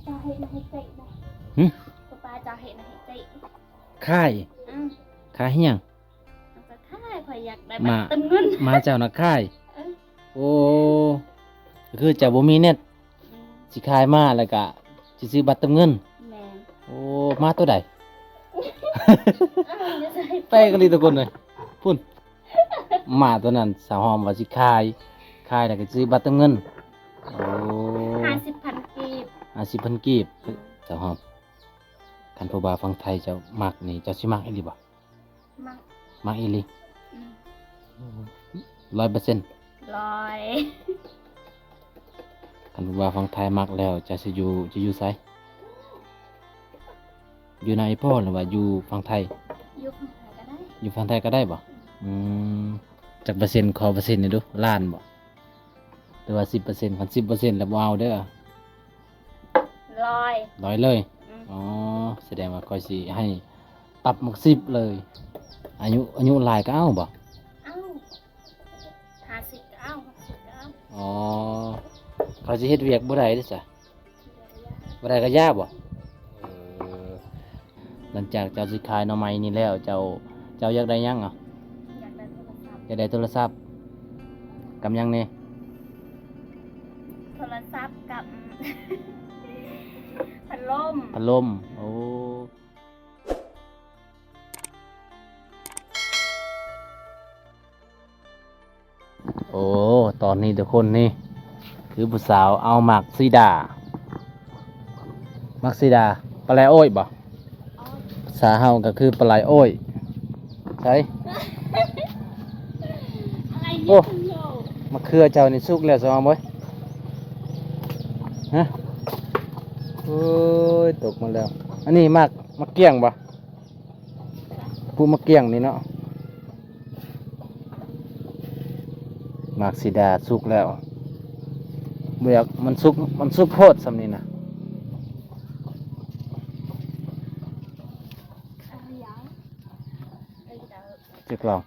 ເຈົ້າເຮັດນະ ເຮັດເຕະນະ. ຫຶ? ປ້າເຈົ້າເຮັດນະ ເຮັດເຕະ. ຂາຍ? ອືມ. ຂາຍຫຍັງ? ເອົາໄປຂາຍ ຂ້ອຍຢາກໄດ້ບັດເຕີມເງິນ. ໝາເຈົ້ານະຂາຍ? ເອີ. ໂອ້ ກໍຄືເຈົ້າບໍ່ມີເນັດ. ອືມ. ຊິຂາຍໝາແລ້ວກະຊິຊື້ບັດເຕີມເງິນ. ແມ່ນ. ໂອ້ ໝາໂຕໃດ? ແປກອີ່ຫຼີທຸກຄົນເອີຍ. ພຸ້ນ. ໝາໂຕນັ້ນ ສາວຫອມວ່າຊິຂາຍ, ຂາຍແລ້ວກໍຊື້ບັດເຕີມເງິນ. ໂອ້ ຫ້າສິບພັນກີບ. ຫ້າສິບພັນກີບ. ສາວຫອມ ຄັນຜູ້ບ່າວຝັ່ງໄທເຈົ້າມັກນີ້ ເຈົ້າຊິມັກອີ່ຫຼີບໍ່? ມັກ. ມັກອີ່ຫຼີ? ອືມ. ຮ້ອຍເປີເຊັນ. ຮ້ອຍ. ຄັນຜູ້ບ່າວຝັ່ງໄທມັກແລ້ວ ເຈົ້າຊິຢູ່ ຈະຢູ່ໃສ? ຢູ່ນຳອີ່ພໍ່ ຫຼືວ່າຢູ່ຝັ່ງໄທ? ຢູ່ຝັ່ງໄທກໍໄດ້. ຢູ່ຝັ່ງໄທກໍໄດ້ບໍ່? ອືມ. ອືມ. ຈັກເປີເຊັນ? ຂໍເປີເຊັນໜ່ອຍດູ. ລ້ານບໍ່? ຫຼືວ່າສິບເປີເຊັນ? ຄັນສິບເປີເຊັນແລ້ວບໍ່ເອົາເດີ. ຮ້ອຍ. ຮ້ອຍເລີຍ? ອືມ. ອໍ ສະແດງວ່າຂ້ອຍຊິໃຫ້ປັບໝາກສິບເລີຍ. ອາຍຸ ອາຍຸຫຼາຍກໍເອົາບໍ່? ເອົາ. ຫ້າສິບກໍເອົາ ຫົກສິບກໍເອົາ. ອໍ ເຂົາຊິເຮັດວຽກບໍ່ໄດ້ເດ້ຊະ? ບໍ່ໄດ້ກໍຢ່າບໍ່? ເອີ ຫຼັງຈາກເຈົ້າຊິຂາຍໜໍ່ໄມ້ນີ້ແລ້ວ ເຈົ້າ ເຈົ້າຢາກໄດ້ຫຍັງເອົາ? ຢາກໄດ້ໂທລະສັບ. ຢາກໄດ້ໂທລະສັບ ກັບຫຍັງແດ່? ໂທລະສັບກັບ ພັດລົມ. ພັດລົມ. ໂອ້. ໂອ້ ຕອນນີ້ທຸກຄົນນີ້ ຄືຜູ້ສາວເອົາໝາກສີດາ. ໝາກສີດາ ປາໄຫຼໂອ້ຍບໍ່? ພາສາເຮົາກໍຄືປາໄຫຼໂອ້ຍ. ໃສ? ໂອ້ ມະເຂືອເຈົ້ານີ້ສຸກແລ້ວຊະເອີຍ. ຮະ? ໂອ້ຍ ຕົກມາແລ້ວ. ອັນນີ້ໝາກ ໝາກກ້ຽງບໍ່? ປູກໝາກກ້ຽງນີ້ເນາະ. ໝາກສີດາສຸກແລ້ວ. ບໍ່ຢາກ ມັນສຸກ ມັນສຸກໂພດສ່ຳນີ້ນະ. ຈັກລອງ.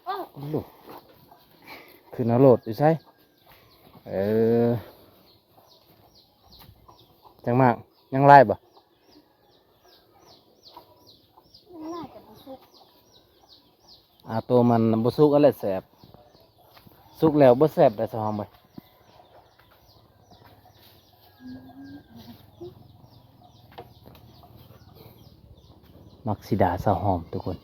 ໂອ້ ຂຶ້ນເອົາໂລດ. ຢູ່ໃສ? ເອີ ຈັກໝາກ ຍັງຫຼາຍບໍ່? ຍັງຫຼາຍແຕ່ບໍ່ສຸກ. ອາ ໂຕມັນບໍ່ສຸກຫັ້ນແຫຼະແຊບ. ສຸກແລ້ວບໍ່ແຊບໄດ໋ ສາວຫອມເອີຍ. ໝາກສີດາສາວຫອມທຸກຄົນ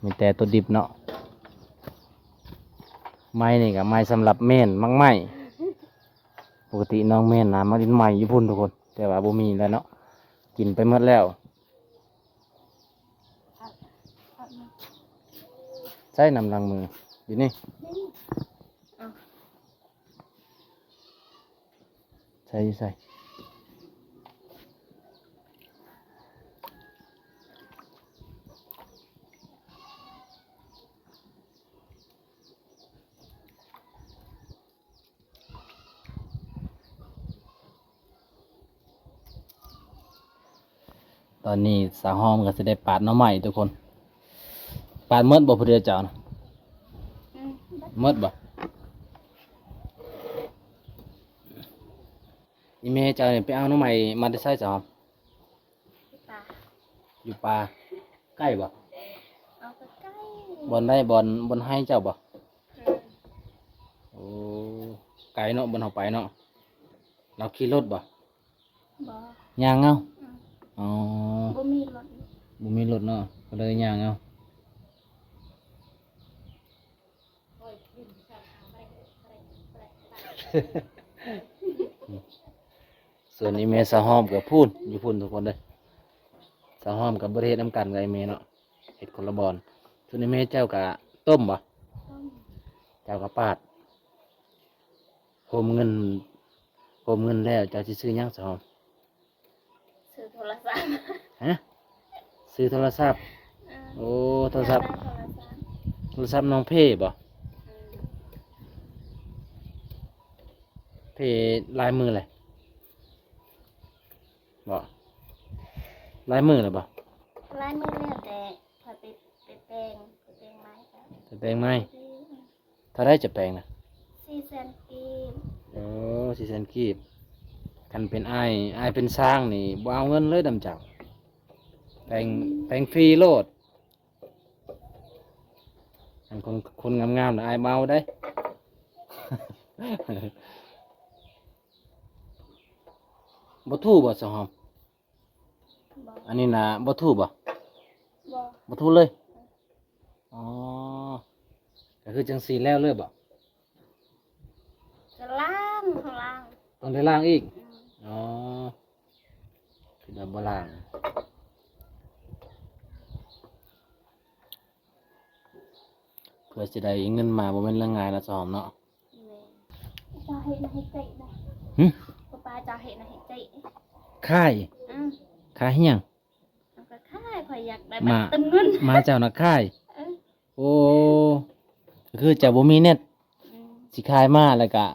ມີແຕ່ໂຕດິບເນາະ. ໄມ້ນີ້ກໍໄມ້ສຳລັບແມ່ນໝາກໄມ້. ປົກກະຕິນ້ອງແມ່ນນະ ມາຫຼິ້ນໄມ້ຢູ່ພຸ້ນທຸກຄົນ ແຕ່ວ່າບໍ່ມີແລ້ວເນາະ ກິນໄປໝົດແລ້ວ. ໃຊ້ນ້ຳລ້າງມືຢູ່ນີ້. ໃສ່ ຢູ່ໃສ? ຕອນນີ້ສາວຫອມກໍຊິໄດ້ປາດໜໍ່ໄມ້ທຸກຄົນ. ປາດໝົດບໍ່ຜູ້ດຽວເຈົ້ານະ? ອືມ ໝົດບໍ່? ອີ່ແມ່ເຈົ້ານີ້ໄປເອົາໜໍ່ໄມ້ມາແຕ່ໃສສາວຫອມ? ຢູ່ປ່າ ຢູ່ປ່າ. ໃກ້ບໍ່? ເອົາໄປໃກ້. ບ່ອນໃດ? ບ່ອນ ບ່ອນໄຮ່ເຈົ້າບໍ່? ອືມ. ໂອ້ ໄກເນາະ ບ່ອນເຮົາໄປເນາະ. ລາວຂີ່ລົດບໍ່? ບໍ່. ຍ່າງເອົາ? ອືມ. ອໍ ບໍ່ມີລົດ ບໍ່ມີລົດເນາະ ກໍເລີຍຍ່າງເອົາ. ສ່ວນອີ່ແມ່ສາວຫອມກໍພຸ້ນ ຢູ່ພຸ້ນທຸກຄົນເດີ. ສາວຫອມກໍບໍ່ໄດ້ເຮັດນຳກັນກັບອີ່ແມ່ເນາະ ເຮັດຄົນລະບ່ອນ. ສ່ວນອີ່ແມ່ເຈົ້າກໍຕົ້ມບໍ່? ຕົ້ມ. ເຈົ້າກໍປາດ. ໂຮມເງິນ ໂຮມເງິນແລ້ວ ເຈົ້າຊິຊື້ຫຍັງສາວຫອມ? ຊື້ໂທລະສັບ. ຮະ? ຊື້ໂທລະສັບ? ເອີ. ໂອ້ ໂທລະສັບ ຢາກໄດ້ໂທລະສັບ. ໂທລະສັບນ້ອງເພບໍ່? ອືມ. ເພຫຼາຍມື້ແລ້ວບໍ່? ອືມ. ຫຼາຍມື້ແລ້ວບໍ່? ຫຼາຍມື້ແລ້ວ ແຕ່ຂ້ອຍໄປ ໄປແປງ ໄປແປງໃໝ່ ໄປແປງໃໝ່. ເທົ່າໃດຈະແປງນະ? ສີ່ແສນກີບ. ໂອ້ ສີ່ແສນກີບ. ຄັນເປັນອ້າຍ ອ້າຍເປັນຊ່າງນີ້ ບໍ່ເອົາເງິນເລີຍນຳເຈົ້າ. ແປງ ແປງຟຣີໂລດ. ອັນຄົນ ຄົນງາມໆ ນະ ອ້າຍເມົາໄດ໋. ບໍ່ຖູບໍ່ ສາວຫອມ? ບໍ່. ອັນນີ້ນະ ບໍ່ຖູບໍ່? ບໍ່. ບໍ່ຖູເລີຍ? ອໍ ກໍຄືຈັ່ງຊີ້ແລ້ວເລີຍບໍ່? ກໍລ້າງ ເຂົາລ້າງ. ຕ້ອງໄດ້ລ້າງອີກ? ອືມ. ອໍ ຄືວ່າບໍ່ລ້າງ. ເພື່ອຊິໄດ້ເງິນມາ ບໍ່ແມ່ນເລື່ອງງ່າຍນະ ສາວຫອມເນາະ. ແມ່ນ. ເຈົ້າເຮັດນະ ເຮັດເຈນະ. ຫຶ? ປ້າເຈົ້າເຮັດນະ ເຮັດເຈ. ຂາຍ? ອືມ. ຂາຍອີ່ຫຍັງ? ເຮົາກໍຂາຍ ຂ້ອຍຢາກໄດ້ບັດເຕີມເງິນ. ມາເຈົ້ານະຂາຍ? ເອີ. ໂອ້ ກໍຄືເຈົ້າບໍ່ມີເນັດ. ອືມ. ຊິຂາຍມາ ແລ້ວກໍ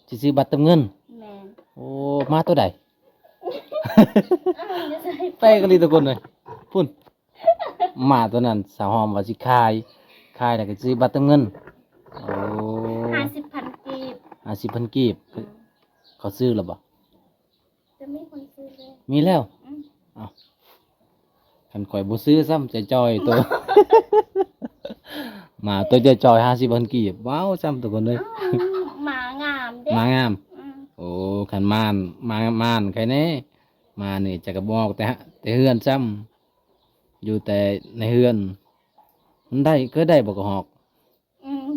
ຊິຊື້ບັດເຕີມເງິນ. ແມ່ນ. ໂອ້ ມາໂຕໃດ? ເອົ້າ ຢູ່ໃສ? ແປກອີ່ຫຼີທຸກຄົນເອີຍ. ພຸ້ນ. ໝາຕົວນັ້ນ ສາວຫອມວ່າຊິຂາຍ ຂາຍແລ້ວກໍຊື້ບັດເຕີມເງິນ. ໂອ້ ຫ້າສິບພັນກີບ. ຫ້າສິບພັນກີບ. ອືມ. ເຂົາຊື້ແລ້ວບໍ່? ຈະມີຄົນຊື້ແລ້ວ. ມີແລ້ວ? ອືມ. ເອົ້າ ຄັນຂ້ອຍບໍ່ຊື້ຊ້ຳ ຈ່ອຍໆ ໂຕ ໝາໂຕຈ່ອຍໆ ຫ້າສິບພັນກີບ. ວ້າວ ຊ້ຳ ທຸກຄົນເອີຍ. ອ້າວ ໝາງາມເດ້. ໝາງາມ. ອືມ. ໂອ້ ຄັນໝາ ໝາ ໝາໄຄແນ່. ໝານີ້ຈັກກະບໍ່ອອກແຕ່ ແຕ່ເຮືອນຊ້ຳ. ຢູ່ແຕ່ໃນເຮືອນ. ມັນໄດ້ ເຄີຍໄດ້ບໍ່ກະຮອກ? ອືມ.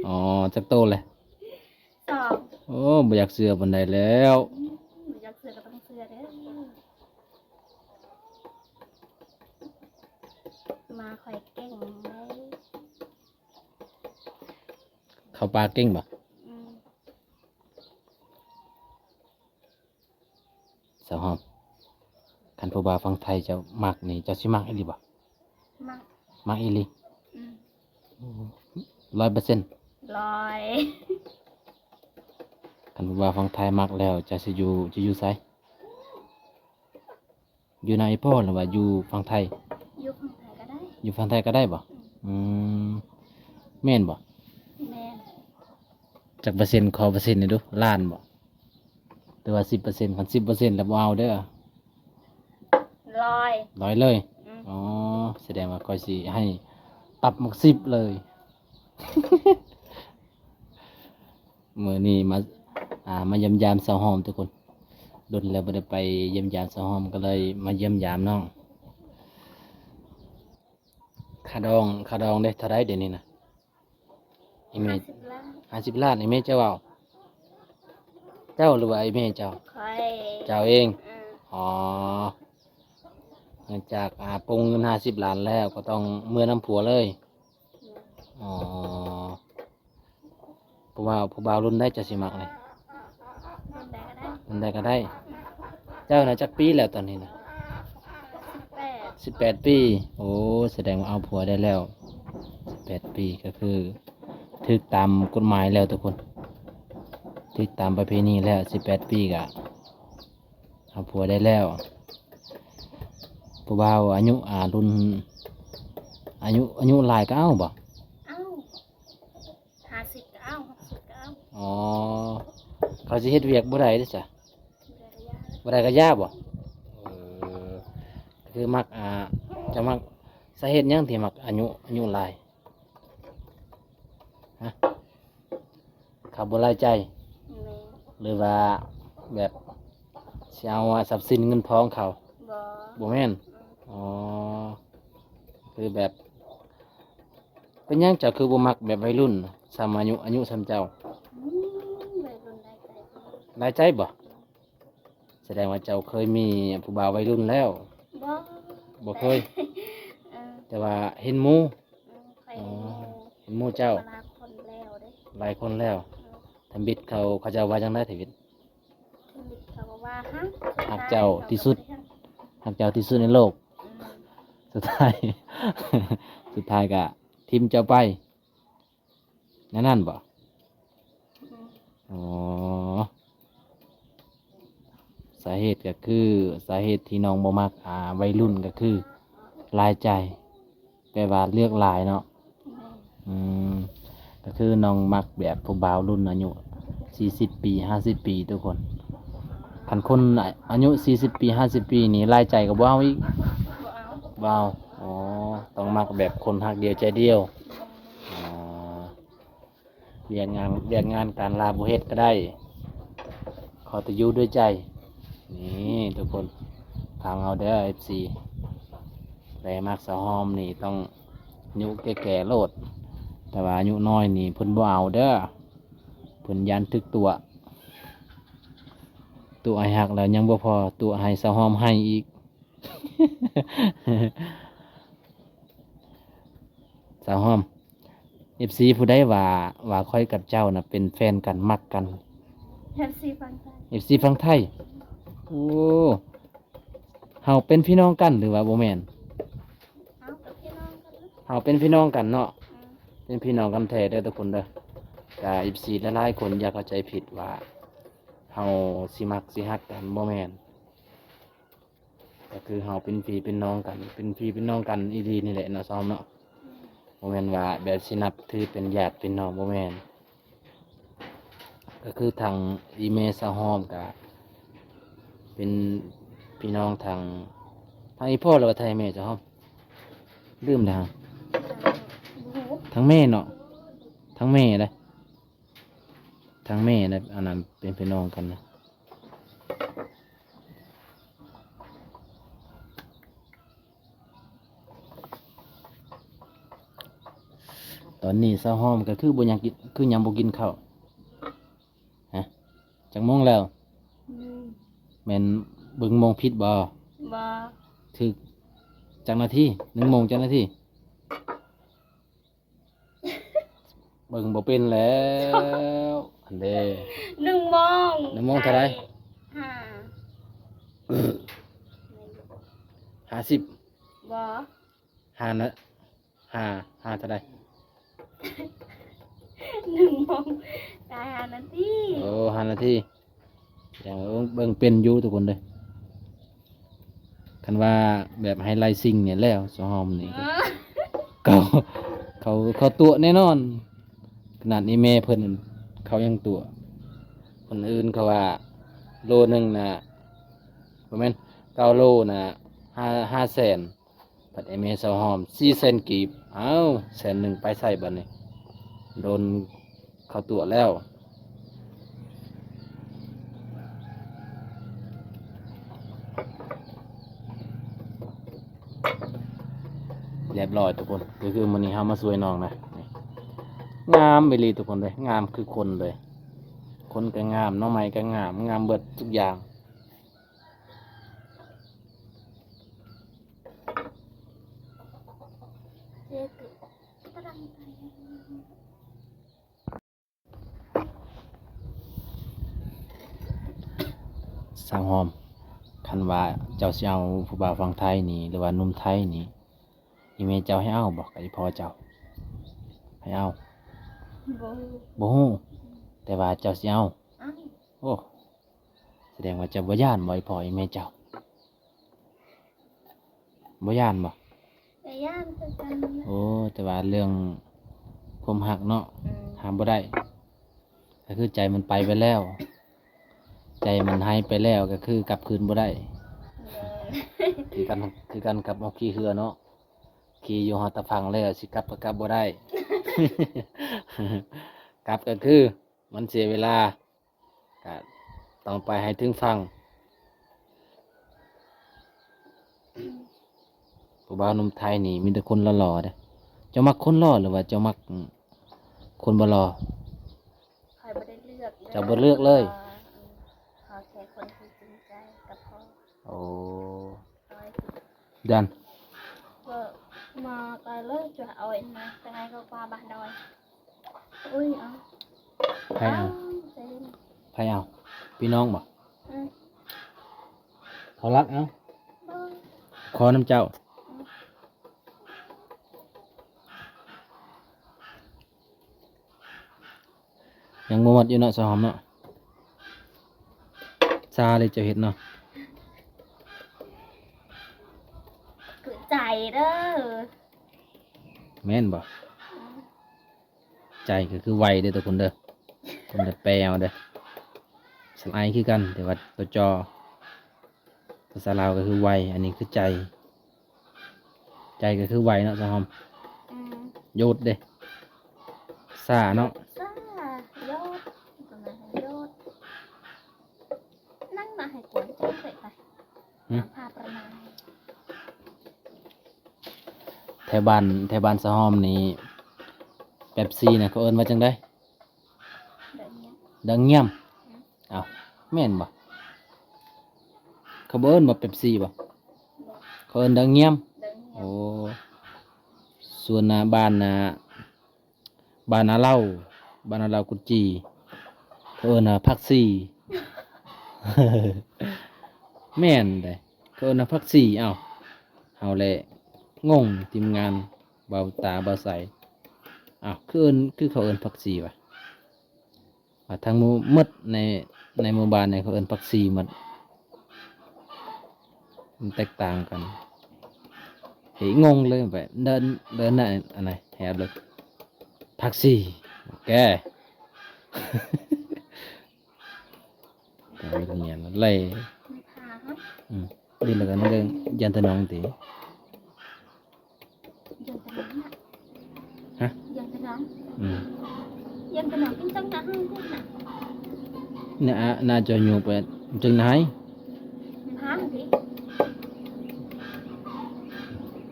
ອໍ ຈັກໂຕແຫຼະ? ສອງ. ໂອ້ ບໍ່ຢາກເຊື່ອປານໃດແລ້ວ. ອືມ ບໍ່ຢາກເຊື່ອກໍຕ້ອງເຊື່ອເດີ້. ໝາຂ້ອຍເກັ່ງເດ້. ເຂົ້າປ່າເກັ່ງບໍ່? ອືມ. ສາວຫອມ ຄັນຜູ້ບ່າວຝັ່ງໄທເຈົ້າມັກນີ້ ເຈົ້າຊິມັກອີ່ຫຼີບໍ່? ມັກ. ມັກອີ່ຫຼີ? ອືມ. ໂອ້ ຮ້ອຍເປີເຊັນ. ຮ້ອຍ. ຄັນຜູ້ບ່າວຝັ່ງໄທມັກແລ້ວ ເຈົ້າຊິຢູ່ ຈະຢູ່ໃສ? ຢູ່ນຳອີ່ພໍ່ ຫຼືວ່າຢູ່ຝັ່ງໄທ? ຢູ່ຝັ່ງໄທກໍໄດ້. ຢູ່ຝັ່ງໄທກໍໄດ້ບໍ່? ອືມ. ອືມ ແມ່ນບໍ່? ແມ່ນ. ຈັກເປີເຊັນ? ຂໍເປີເຊັນແດ່ດູ ລ້ານບໍ່? ຫຼືວ່າສິບເປີເຊັນ? ຄັນສິບເປີເຊັນແລ້ວບໍ່ເອົາເດີ້. ຮ້ອຍ. ຮ້ອຍເລີຍ? ອືມ. ອໍ ສະແດງວ່າຂ້ອຍຊິໃຫ້ປັບໝາກສິບເລີຍ. ມື້ນີ້ມາ ອ່າ ມາຢ້ຽມຢາມສາວຫອມທຸກຄົນ. ດົນແລ້ວບໍ່ໄດ້ໄປຢ້ຽມຢາມສາວຫອມ ກໍເລີຍມາຢ້ຽມຢາມນ້ອງ. ຄ່າດອງ ຄ່າດອງເດ້ ເທົ່າໃດດຽວນີ້ນະ? ອີ່ແມ່ ຫ້າສິບລ້ານ. ຫ້າສິບລ້ານ ອີ່ແມ່ເຈົ້າເວົ້າ? ເຈົ້າ ຫຼືວ່າອີ່ແມ່ເຈົ້າ? ຂ້ອຍ. ເຈົ້າເອງ? ອືມ. ອໍ ຫຼັງຈາກ ອ່າ ປົງເງິນຫ້າສິບລ້ານແລ້ວ ກໍຕ້ອງເມືອນຳຜົວເລີຍ. ອືມ. ອໍ ຜູ້ບ່າວ ຜູ້ບ່າວລຸ້ນໃດເຈົ້າຊິມັກນີ້? ລຸ້ນໃດກໍໄດ້. ລຸ້ນໃດກໍໄດ້. ເຈົ້ານະຈັກປີແລ້ວຕອນນີ້ນະ? ສິບແປດ. ສິບແປດປີ. ໂອ້ ສະແດງວ່າເອົາຜົວໄດ້ແລ້ວ ສິບແປດປີ ກໍຄືຖືກຕາມກົດໝາຍແລ້ວທຸກຄົນ ຖືກຕາມປະເພນີແລ້ວ. ສິບແປດປີກະເອົາຜົວໄດ້ແລ້ວ. ຜູ້ບ່າວອາຍຸ ອ່າ ລຸ້ນ ອາຍຸ ອາຍຸຫຼາຍກໍເອົາບໍ່? ເອົາ. ຫ້າສິບກໍເອົາ ຫົກສິບກໍເອົາ. ອໍ ເຂົາຊິເຮັດວຽກບໍ່ໄດ້ເດ້ຊະ? ບໍ່ໄດ້ກໍຢ່າບໍ່? ເອີ ຄືມັກ ອ່າ ຈະມັກ ສາເຫດຫຍັງທີ່ມັກອາຍຸ ອາຍຸຫຼາຍ? ຮະ? ເຂົາບໍ່ຫຼາຍໃຈ? ແມ່ນ. ຫຼືວ່າແບບຊິເອົາຊັບສິນເງິນທອງເຂົາ? ບໍ່. ບໍ່ແມ່ນ? ອືມ. ອໍ ຄືແບບ ເປັນຫຍັງເຈົ້າຄືບໍ່ມັກແບບໄວລຸ້ນ ສ່ຳອາຍຸ ອາຍຸສ່ຳເຈົ້າ? ອືມ ໄວລຸ້ນຫຼາຍໃຈ. ຫຼາຍໃຈບໍ່? ສະແດງວ່າເຈົ້າເຄີຍມີຜູ້ບ່າວໄວລຸ້ນແລ້ວ? ບໍ່. ບໍ່ເຄີຍ? ເອີ. ແຕ່ວ່າເຫັນໝູ່? ເອີ ຂ້ອຍເຫັນໝູ່. ອໍ ເຫັນໝູ່ເຈົ້າ? ຫຼາຍຄົນແລ້ວເດ້. ຫຼາຍຄົນແລ້ວ. ເອີ. ທຳອິດເຂົາ ເຂົາເຈົ້າວ່າຈັ່ງໃດທຳອິດ? ທຳອິດເຂົາກໍວ່າຮັກ ຮັກເຈົ້າທີ່ສຸດ ຮັກເຈົ້າທີ່ສຸດໃນໂລກ. ອືມ. ສຸດທ້າຍ ສຸດທ້າຍກະຖິ້ມເຈົ້າໄປ ແນວນັ້ນບໍ່? ອືມ. ອໍ ໂອ້ ສາເຫດກໍຄື ສາເຫດທີ່ນ້ອງບໍ່ມັກ ອ່າ ໄວລຸ້ນກໍຄືລາຍຈ່າຍ ແປວ່າເລືອກຫຼາຍເນາະ. ແມ່ນ. ອືມ ກໍຄືນ້ອງມັກແບບຜູ້ບ່າວລຸ້ນອາຍຸສີ່ສິບປີ ຫ້າສິບປີທຸກຄົນ. ຄັນຄົນອາ ອາຍຸສີ່ສິບປີ ຫ້າສິບປີນີ້ ລາຍຈ່າຍກໍບໍ່ເອົາອີກ? ບໍ່ເອົາ. ບໍ່ເອົາ. ອໍ ຕ້ອງມັກແບບຄົນຮັກດຽວໃຈດຽວ. ແມ່ນ. ອໍ ວຽກງານ ວຽກງານການລາບໍ່ເຮັດກໍໄດ້ ຂໍແຕ່ຢູ່ດ້ວຍໃຈ. ນີ້ທຸກຄົນ ຟັງເອົາເດີ ເອັຟຊີ ແລມັກສາວຫອມນີ້ຕ້ອງອາຍຸແກ່ໆໂລດ ແຕ່ວ່າອາຍຸນ້ອຍນີ້ເພິ່ນບໍ່ເອົາເດີ ເພິ່ນຢ້ານຖືກຕົວະ ຕົວະໃຫ້ຮັກແລ້ວຍັງບໍ່ພໍ ຕົວະໃຫ້ສາວຫອມໄຫ້ອີກ. ສາວຫອມ ເອັຟຊີຜູ້ໃດວ່າ ວ່າຂ້ອຍກັບເຈົ້ານະເປັນແຟນກັນ ມັກກັນ? ເອັຟຊີຝັ່ງໄທ. ເອັຟຊີຝັ່ງໄທ. ໂອ້ ເຮົາເປັນພີ່ນ້ອງກັນຫຼືວ່າບໍ່ແມ່ນ? ເຮົາກໍພີ່ນ້ອງກັນ. ເຮົາເປັນພີ່ນ້ອງກັນເນາະ. ອືມ ເປັນພີ່ນ້ອງກັນແທ້ເດີທຸກຄົນເດີ. ກະເອັຟຊີຫຼາຍໆຄົນຢ່າເຂົ້າໃຈຜິດວ່າເຮົາຊິມັກຊິຮັກກັນ ບໍ່ແມ່ນ. ກໍຄືເຮົາເປັນພີ່ເປັນນ້ອງກັນ ເປັນພີ່ເປັນນ້ອງກັນອີ່ຫຼີນີ້ແຫຼະເນາະ ສາວຫອມເນາະ. ບໍ່ແມ່ນວ່າແບບຊິນັບຖືເປັນຍາດເປັນນ້ອງ ບໍ່ແມ່ນ. ກໍຄືທາງອີ່ແມ່ສາວຫອມກະເປັນພີ່ນ້ອງທາງ ທາງອີ່ພໍ່ ຫຼືວ່າທາງອີ່ແມ່ສາວຫອມ? ລືມແລ້ວ. ທາງແມ່ເນາະ ທາງແມ່ເດ້. ທາງແມ່ນະ ອັນນັ້ນເປັນພີ່ນ້ອງກັນນະ. ຕອນນີ້ສາວຫອມກໍຄືບໍ່ຫຍັງກິນ ຄືຫຍັງບໍ່ກິນເຂົ້າ? ຮະ? ຈັກໂມງແລ້ວ? ອືມ ແມ່ນເບິ່ງໂມງຜິດບໍ່? ບໍ່. ຖືກຈັກນາທີ? ໜຶ່ງໂມງຈັກນາທີ? ເບິ່ງບໍ່ເປັນແລ້ວ ອັນເດ້. ໜຶ່ງໂມງ ໜຶ່ງໂມງເທົ່າໃດ? ຫ້າ ຫ້າສິບ. ບໍ່ ຫ້ານະ ຫ້າ ຫ້າເທົ່າໃດ? ໜຶ່ງໂມງ ໄດ້ຫ້ານາທີ. ໂອ້ ຫ້ານາທີ. ຍັງເບິ່ງເປັນຢູ່ທຸກຄົນເດີ. ຄັນວ່າແບບໄຮໄລຊິງນີ້ແລ້ວ ສາວຫອມນີ້ ເອີ ເຂົາ ເຂົາ ເຂົາຕົວະແນ່ນອນ. ຂະໜາດອີ່ແມ່ເພິ່ນ ເຂົາຍັງຕົວະ. ຄົນອື່ນເຂົາວ່າໂລໜຶ່ງນະ ບໍ່ແມ່ນ ເກົ້າໂລນະ ຫ້າ ຫ້າແສນ. ບັດໄອ້ແມ່ສາວຫອມ ສີ່ແສນກີບ. ອ້າວ ແສນໜຶ່ງໄປໃສບັດນີ້? ໂດນເຂົາຕົວະແລ້ວ. ຮຽບຮ້ອຍທຸກຄົນ. ກໍຄືມື້ນີ້ເຮົາມາຊ່ວຍນ້ອງນະ. ນີ້ ງາມອີ່ຫຼີທຸກຄົນເລີຍ. ງາມຄືຄົນເລີຍ. ຄົນກໍງາມ, ໜໍ່ໄມ້ກໍງາມ, ງາມເບິດທຸກຢ່າງ. ສາວຫອມ ຄັນວ່າເຈົ້າຊິເອົາຜູ້ບ່າວຝັ່ງໄທນີ້ ຫຼືວ່າໜຸ່ມໄທນີ້ ອີ່ແມ່ເຈົ້າໃຫ້ເອົາບໍ່ ກັບອີ່ພໍ່ເຈົ້າ? ໃຫ້ເອົາ? ບໍ່ ບໍ່ຮູ້ ແຕ່ວ່າເຈົ້າຊິເອົາ? ເອົາ. ໂອ້ ສະແດງວ່າເຈົ້າບໍ່ຢ້ານບໍ່ ອີ່ພໍ່ອີ່ແມ່ເຈົ້າ? ບໍ່ຢ້ານບໍ່? ກໍຢ້ານຄືກັນ. ໂອ້ ແຕ່ວ່າເລື່ອງຄວາມຮັກເນາະ ອືມ ຫ້າມບໍ່ໄດ້ ກໍຄືໃຈມັນໄປໄປແລ້ວ ໃຈມັນຫາຍໄປແລ້ວ ກໍຄືກັບຄືນບໍ່ໄດ້. ແມ່ນ. ຄືກັນ ຄືກັນກັບເຮົາຂີ່ເຮືອເນາະ ຂີ່ຢູ່ຮອດຕາຝັ່ງແລ້ວ ຊິກັບກໍກັບບໍ່ໄດ້ ກັບກໍຄືມັນເສຍເວລາ. ກະຕ້ອງໄປໃຫ້ເຖິງຝັ່ງ. ຜູ້ບ່າວໜຸ່ມໄທນີ້ມີແຕ່ຄົນຫຼໍ່ໆເດ້. ເຈົ້າມັກຄົນຫຼໍ່ ຫຼືວ່າເຈົ້າມັກຄົນບໍ່ຫຼໍ່? ຂ້ອຍບໍ່ໄດ້ເລືອກເລີຍ. ເຈົ້າບໍ່ເລືອກເລີຍ? ບໍ່. ຂໍແຄ່ຄົນທີ່ຈິງໃຈກໍພໍ. ໂອ້. ດອນ ມາໄກເລີຍ ຈະເອົາອັນນັ້ນ ໄປໃຫ້ກໍກວ່າບາດດອຍ. ໂອ້ຍ ເອົາ ໃຜເອົາ? ເອົາ ໃຈເຢັນ ໃຜເອົາ? ພີ່ນ້ອງບໍ່? ອືມ ເຂົາລັກເອົາ ບໍ່ ຂໍນຳເຈົ້າ. ອືມ ຍັງບໍ່ໝົດຢູ່ເນາະ ສາວຫອມເນາະ. ຊາເລີຍເຈົ້າເຮັດເນາະ. ໃຈເດີ. ແມ່ນບໍ່? ໃຈກໍຄືໄວເດີທຸກຄົນເດີ. ຄົນລະແປເອົາເດີ. ສະລາຍຄືກັນ ແຕ່ວ່າຕົວຈໍ ພາສາລາວກໍຄືໄວ, ອັນນີ້ຄືໃຈ. ໃຈກໍຄືໄວເນາະສາວຫອມ. ອືມ ໂຍດເດ້. ຊ້າເນາະ. ຊ້າ ໂຍດ ໂຍດ. ນັ່ງມາໃຫ້ກວນໃຈໄປ ຫຶ? ພາປະມານ ແຖວບ້ານ ແຖວບ້ານສາວຫອມນີ້ ເປັບຊີນະ ເຂົາເອີ້ນວ່າຈັ່ງໃດ? ດັງງຽມ. ເອົ້າ ແມ່ນບໍ່? ເຂົາບໍ່ເອີ້ນວ່າເປັບຊີບໍ່? ເຂົາເອີ້ນດັງງຽມ. ໂອ້ ສ່ວນໜ້າບ້ານນະ ບ້ານນາເລົາ ບ້ານນາເລົາກຸດຈີ ເຂົາເອີ້ນວ່າຜັກຊີ. ແມ່ນເດ້ ເຂົາເອີ້ນວ່າຜັກຊີ. ເອົ້າ ເຮົາແຫຼະງົງ ທີມງານເບົາຕາເບົາໃສ. ເອົ້າ ຄືເອີ້ນ ຄືເຂົາເອີ້ນຜັກຊີວະ? ວ່າທັງໝູ່ໝົດໃນ ໃນໝູ່ບ້ານນີ້ ເຂົາເອີ້ນຜັກຊີໝົດ. ມັນແຕກຕ່າງກັນ. ເຮີ້ຍ ງົງເລີຍ ແບບເດີນ ເດີນໜ້າອັນໃດແຮບເລີຍ ຜັກຊີ. ໂອເຄ ແຕ່ວ່າເຮັດງານໄລ່ ອືມ ດີແລ້ວກໍນັ້ນກໍຢ້ານຕາໜອງຕິ. ຢານຕະໜອງນະ ຮະ? ຢານຕະໜອງ ອືມ ຢານຕະໜອງເປັນຈັ່ງນະ ເຮົາເຮັດນະ ນະ ອາ ໜ້າຈອຍໂຍກໄປຈຶ່ງນາຍ ພາງຕິ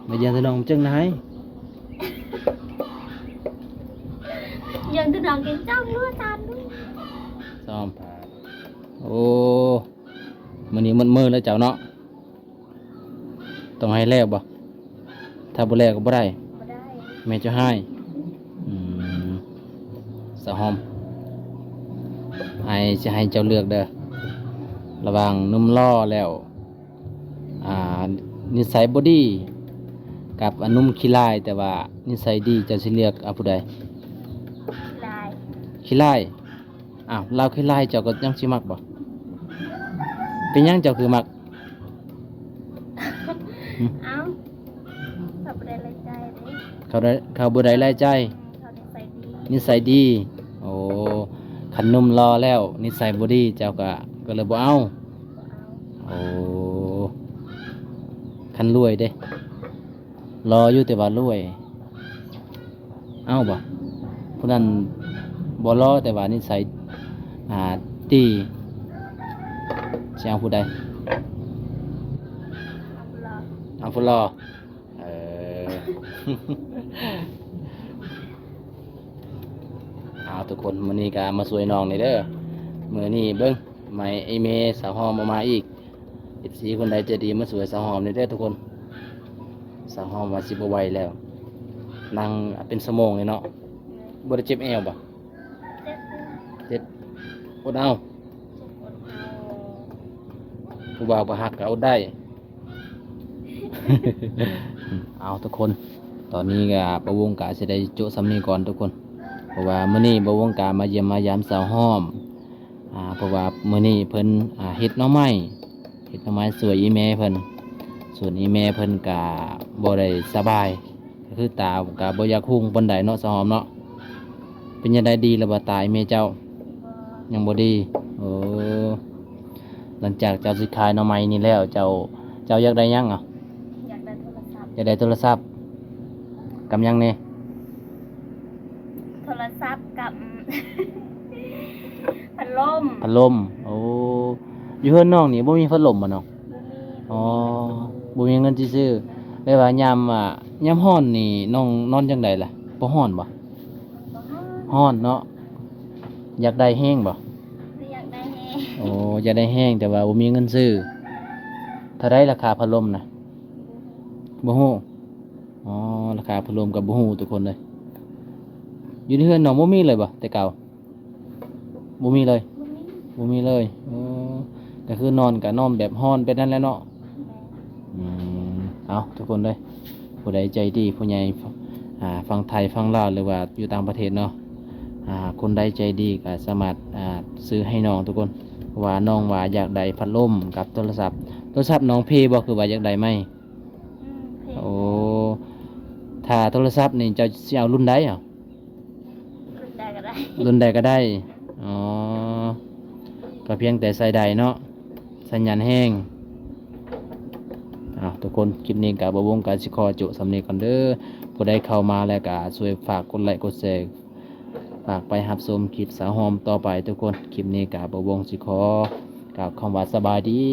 ມາຢານຕະໜອງຈຶ່ງນາຍ ຢານຕະໜອງເປັນເຈົ້າ ຮູ້ຕາມ ຊ້ອມ ໂອ້ ມື້ນີ້ໝົດມື້ແລ້ວເຈົ້າເນາະ. ຕ້ອງໃຫ້ແລ້ວບໍ່? ຖ້າບໍ່ແລ້ວກໍບໍ່ໄດ້ ບໍ່ໄດ້ ແມ່ເຈົ້າຮ້າຍ. ອືມ ສາວຫອມ ອ້າຍຊິໃຫ້ເຈົ້າເລືອກເດີ ລະຫວ່າງໜຸ່ມຫຼໍ່ແລ້ວ ອ່າ ນິໄສບໍ່ດີ ກັບ ອາ ໜຸ່ມຂີ້ລ້າຍ ແຕ່ວ່ານິໄສດີ ເຈົ້າຊິເລືອກເອົາຜູ້ໃດ? ຂີ້ລ້າຍ ຂີ້ລ້າຍ. ອ້າວ ລາວຄືຫຼາຍ ເຈົ້າກໍຍັງຊິມັກບໍ່? ເປັນຫຍັງເຈົ້າຄືມັກ? ຫຶ? ເອົ້າ ເຂົາບໍ່ໄດ້ລາຍຈ່າຍເດ້ ເຂົາໄດ້ ເຂົາບໍ່ໄດ້ລາຍຈ່າຍ ເຂົານິໄສດີ ນິໄສດີ. ໂອ້ ຄັນໜຸ່ມຫຼໍ່ແລ້ວນິໄສບໍ່ດີ ເຈົ້າກໍ ກໍເລີຍບໍ່ເອົາ ບໍ່ເອົາ. ໂອ້ ຄັນລວຍເດ້? ຫຼໍ່ຢູ່ແຕ່ວ່າລວຍ ເອົາບໍ່? ຜູ້ນັ້ນບໍ່ຫຼໍ່ແຕ່ວ່ານິໄສ ອ່າ ດີ ຊິເອົາຜູ້ໃດ? ເອົາຜູ້ຫຼໍ່ ເອົາຜູ້ຫຼໍ່. ເອີ ເອົາ ທຸກຄົນ ມື້ນີ້ກໍມາຊ່ວຍນ້ອງນີ້ເດີ ມື້ນີ້ເບິ່ງ ໄມ້ອີເມ ສາວຫອມເອົາມາອີກ. ເອັຟຊີຄົນໃດໃຈດີມາຊ່ວຍສາວຫອມແດ່ເດີທຸກຄົນ. ສາວຫອມວ່າຊິບໍ່ໄຫວແລ້ວ ນັ່ງເປັນຊົ່ວໂມງເລີຍເນາະ. ບໍ່ໄດ້ເຈັບແອວບໍ່? ເຈັບ ເຈັບ ອົດເອົາ ເຈັບ ອົດເອົາ. ຜູ້ບ່າວບໍ່ຮັກກໍອົດໄດ້. ເອົາ ທຸກຄົນ ຕອນນີ້ກໍບ່າວວົງກະຊິໄດ້ໂຈະສ່ຳນີ້ກ່ອນທຸກຄົນ ເພາະວ່າມື້ນີ້ບ່າວວົງກະມາຢ້ຽມມາຢາມສາວຫອມ ອ່າ ເພາະວ່າມື້ນີ້ເພິ່ນ ອ່າ ເຮັດໜໍ່ໄມ້ ເຮັດໜໍ່ໄມ້ຊ່ວຍອີ່ແມ່ເພິ່ນ ສ່ວນອີ່ແມ່ເພິ່ນກະບໍ່ໄດ້ສະບາຍ ກໍຄືຕາກະບໍ່ຢາກຮຸ່ງປານໃດເນາະ ສາວຫອມເນາະ. ເປັນຈັ່ງໃດ ດີແລ້ວບໍ່ຕາອີ່ແມ່ເຈົ້າ? ຍັງບໍ່ດີ. ເອີ ຫຼັງຈາກເຈົ້າຊິຂາຍໜໍ່ໄມ້ນີ້ແລ້ວ ເຈົ້າ ເຈົ້າຢາກໄດ້ຫຍັງເອົາ? ຢາກໄດ້ໂທລະສັບ ຢາກໄດ້ໂທລະສັບ ກັບຫຍັງແດ່? ໂທລະສັບກັບ ພັດລົມ ພັດລົມ. ໂອ້ ຢູ່ເຮືອນນ້ອງນີ້ບໍ່ມີພັດລົມບໍ່ນ້ອງ? ບໍ່ມີ. ອໍ ບໍ່ມີເງິນຊື້ ບໍ່ມີເງິນຊື້. ແປວ່າຍາມ ອ່າ ຍາມຮ້ອນນີ້ນ້ອງນອນຈັ່ງໃດລະ? ບໍ່ຮ້ອນບໍ່? ບໍ່ຮ້ອນ. ຮ້ອນເນາະ. ຢາກໄດ້ແຮງບໍ່? ຢາກໄດ້ແຮງ. ໂອ້ ຢາກໄດ້ແຮງ ແຕ່ວ່າບໍ່ມີເງິນຊື້. ເທົ່າໃດລາຄາພັດລົມນະ? ບໍ່ຮູ້. ອໍ ລາຄາພັດລົມກໍບໍ່ຮູ້ທຸກຄົນເລີຍ. ຢູ່ໃນເຮືອນນ້ອງບໍ່ມີເລີຍບໍ່ແຕ່ເກົ່າ? ບໍ່ມີເລີຍ. ບໍ່ມີ ບໍ່ມີເລີຍ. ອໍ ກໍຄືນອນກໍນອນແບບຮ້ອນແບບນັ້ນແຫຼະເນາະ. ແມ່ນ. ອືມ ເອົາ ທຸກຄົນເດີ ຜູ້ໃດໃຈດີ ຜູ້ໃຫຍ່ ອ່າ ຝັ່ງໄທ ຝັ່ງລາວ ຫຼືວ່າຢູ່ຕ່າງປະເທດເນາະ ອ່າ ຄົນໃດໃຈດີກໍສາມາດ ອ່າ ຊື້ໃຫ້ນ້ອງທຸກຄົນ ເພາະວ່ານ້ອງວ່າຢາກໄດ້ພັດລົມກັບໂທລະສັບ. ໂທລະສັບນ້ອງເພບໍ່ ຄືວ່າຢາກໄດ້ໃໝ່? ອືມ ເພ. ໂອ້ ຖ້າໂທລະສັບນີ້ເຈົ້າຊິເອົາລຸ້ນໃດເອົາ? ລຸ້ນໃດກໍໄດ້ ລຸ້ນໃດກໍໄດ້. ອໍ ກໍພຽງແຕ່ໃສ່ໄດ້ເນາະ ສັນຍານແຮງ. ເອົາ ທຸກຄົນ ຄລິບນີ້ກໍບ່າວວົງກໍຊິຂໍໂຈະສ່ຳນີ້ກ່ອນເດີ. ຜູ້ໃດເຂົ້າມາແລ້ວກໍຊ່ວຍຝາກກົດໄລກົດແຊ ຝາກໄປຮັບຊົມຄລິບສາວຫອມຕໍ່ໄປທຸກຄົນ. ຄລິບນີ້ກໍບ່າວວົງຊິຂໍກ່າວຄຳວ່າສະບາຍດີ.